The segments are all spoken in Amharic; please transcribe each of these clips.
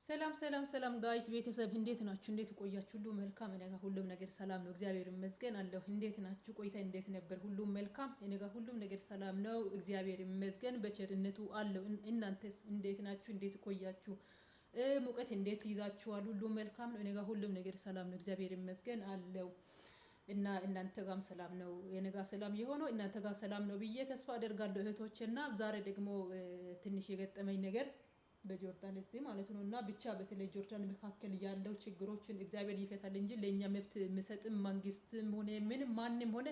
ሰላም ሰላም ሰላም guys ቤተሰብ እንዴት ናችሁ? እንዴት ቆያችሁ? ሁሉ መልካም፣ እኔ ጋር ሁሉም ነገር ሰላም ነው፣ እግዚአብሔር ይመስገን አለሁ። እንዴት ናችሁ? ቆይታ እንዴት ነበር? ሁሉም መልካም፣ እኔ ጋር ሁሉም ነገር ሰላም ነው፣ እግዚአብሔር ይመስገን በቸርነቱ አለሁ። እናንተስ እንዴት ናችሁ? እንዴት ቆያችሁ? ሙቀት እንዴት ይዛችኋል? ሁሉም መልካም ነው፣ እኔ ጋር ሁሉም ነገር ሰላም ነው፣ እግዚአብሔር ይመስገን አለሁ። እና እናንተ ጋርም ሰላም ነው፣ የኔ ጋር ሰላም የሆነው እናንተ ጋር ሰላም ነው ብዬ ተስፋ አደርጋለሁ እህቶች። እና ዛሬ ደግሞ ትንሽ የገጠመኝ ነገር በጆርዳን እዚህ ማለት ነው። እና ብቻ በተለይ ጆርዳን መካከል ያለው ችግሮችን እግዚአብሔር ይፈታል እንጂ ለእኛ መብት የሚሰጥም መንግስትም ሆነ ምንም ማንም ሆነ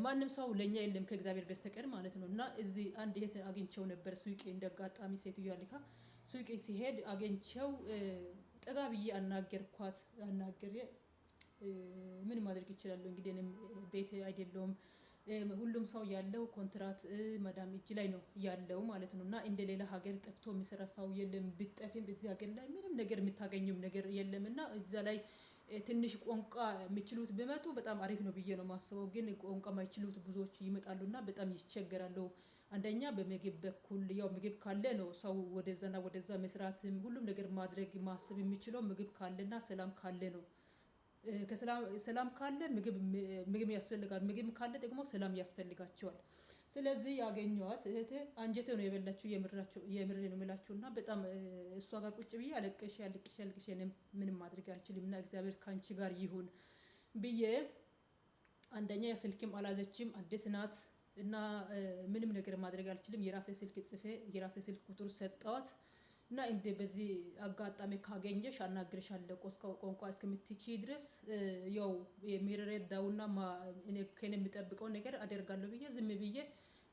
ማንም ሰው ለእኛ የለም ከእግዚአብሔር በስተቀር ማለት ነው። እና እዚህ አንድ እህት አግኝቸው ነበር ሱቄ እንደጋጣሚ ሴትዮዋ ልካ ሱቄ ሲሄድ አግኝቸው ጠጋ ብዬ አናገርኳት። አናገሬ ምን ማድረግ ይችላሉ እንግዲህ እኔም ቤት አይደለሁም፣ ሁሉም ሰው ያለው ኮንትራት መዳም እጅ ላይ ነው ያለው ማለት ነው። እና እንደ ሌላ ሀገር ጠፍቶ የሚሰራ ሰው የለም። ብጠፊም እዚህ ሀገር ላይ ምንም ነገር የምታገኘውም ነገር የለም። እና እዛ ላይ ትንሽ ቋንቋ የሚችሉት ቢመጡ በጣም አሪፍ ነው ብዬ ነው የማስበው። ግን ቋንቋ የማይችሉት ብዙዎች ይመጣሉና በጣም ይቸገራሉ። አንደኛ በምግብ በኩል ያው ምግብ ካለ ነው ሰው ወደዛና ወደዛ መስራትም ሁሉም ነገር ማድረግ ማሰብ የሚችለው፣ ምግብ ካለና ሰላም ካለ ነው። ሰላም ካለ ምግብ ያስፈልጋል። ምግብ ካለ ደግሞ ሰላም ያስፈልጋቸዋል። ስለዚህ ያገኘኋት እህቴ አንጀቴ ነው የበላችው። የምሬ ነው የምላችሁ። እና በጣም እሷ ጋር ቁጭ ብዬ አለቅሼ አልቅሼ አልቅሼ ምንም ማድረግ አልችልም እና እግዚአብሔር ከአንቺ ጋር ይሁን ብዬ፣ አንደኛ ስልክም አላዘችም፣ አዲስ ናት እና ምንም ነገር ማድረግ አልችልም። የራሴ ስልክ ጽፌ የራሴ ስልክ ቁጥር ሰጠዋት እና እንደ በዚህ አጋጣሚ ካገኘሽ አናግርሻለሁ ቋንቋ እስከምትችይ ድረስ ያው የሚረዳውና ከእኔ የሚጠብቀው ነገር አደርጋለሁ ብዬ ዝም ብዬ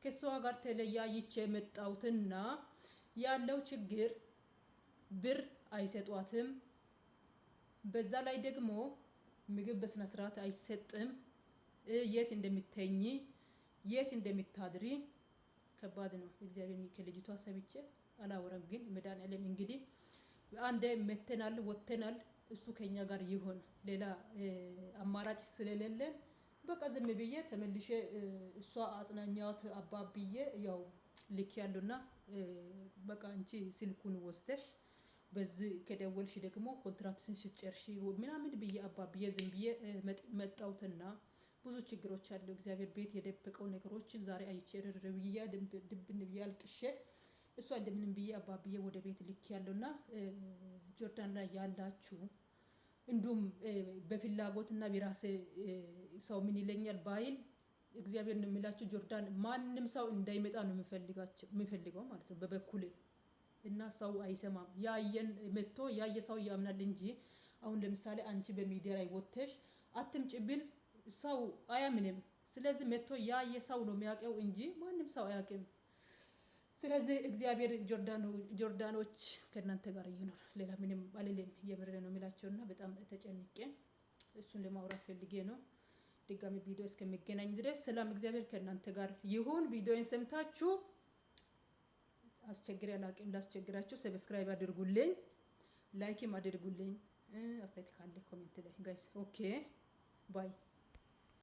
ከእሷ ጋር ተለያይቼ መጣሁትና ያለው ችግር ብር አይሰጧትም። በዛ ላይ ደግሞ ምግብ በስነ ስርዓት አይሰጥም። የት እንደሚተኝ የት እንደሚታድሪ ከባድ ነው። እግዚአብሔር ከልጅቷ ሰብቼ አላወራም፣ ግን መድኃኒዓለም እንግዲህ አንዴ መተናል ወጥተናል፣ እሱ ከኛ ጋር ይሆን፣ ሌላ አማራጭ ስለሌለን በቃ ዝም ብዬ ተመልሼ እሷ አጽናኛት አባብዬ ያው ልክ ያሉና በቃ አንቺ ስልኩን ወስደሽ በዚህ ከደወልሽ ደግሞ ኮንትራትሽን ስትጨርሺ ምናምን ብዬ አባብዬ ዝም ብዬ መጣሁትና ብዙ ችግሮች አሉ። እግዚአብሔር ቤት የደበቀው ነገሮችን ዛሬ አይቼ ርር ብዬ ድብን ብዬ አልቅሼ እሷ እንደምንም ብዬ አባብዬ ወደ ቤት ልክ ያለውና ጆርዳን ላይ ያላችሁ እንዲሁም በፍላጎትና በራሴ ሰው ምን ይለኛል ባይል እግዚአብሔር ነው የሚላችሁ። ጆርዳን ማንም ሰው እንዳይመጣ ነው የሚፈልገው ማለት ነው በበኩሌ። እና ሰው አይሰማም። ያየን መጥቶ ያየ ሰው ያምናል እንጂ አሁን ለምሳሌ አንቺ በሚዲያ ላይ ወጥተሽ አትምጪ ብል ሰው አያምንም። ስለዚህ መጥቶ ያየ ሰው ነው የሚያውቀው እንጂ ማንም ሰው አያውቅም። ስለዚህ እግዚአብሔር ጆርዳኖች ከእናንተ ጋር ይኖር። ሌላ ምንም አልልም። የምር ነው የሚላቸውና በጣም ተጨንቄ እሱን ለማውራት ፈልጌ ነው። ድጋሚ ቪዲዮ እስከሚገናኝ ድረስ ሰላም እግዚአብሔር ከእናንተ ጋር ይሁን። ቪዲዮን ሰምታችሁ አስቸግሬ አላውቅም። ላስቸግራችሁ subscribe አድርጉልኝ፣ like ም አድርጉልኝ። አስተያየት ካለ comment ላይ guys። Okay, bye.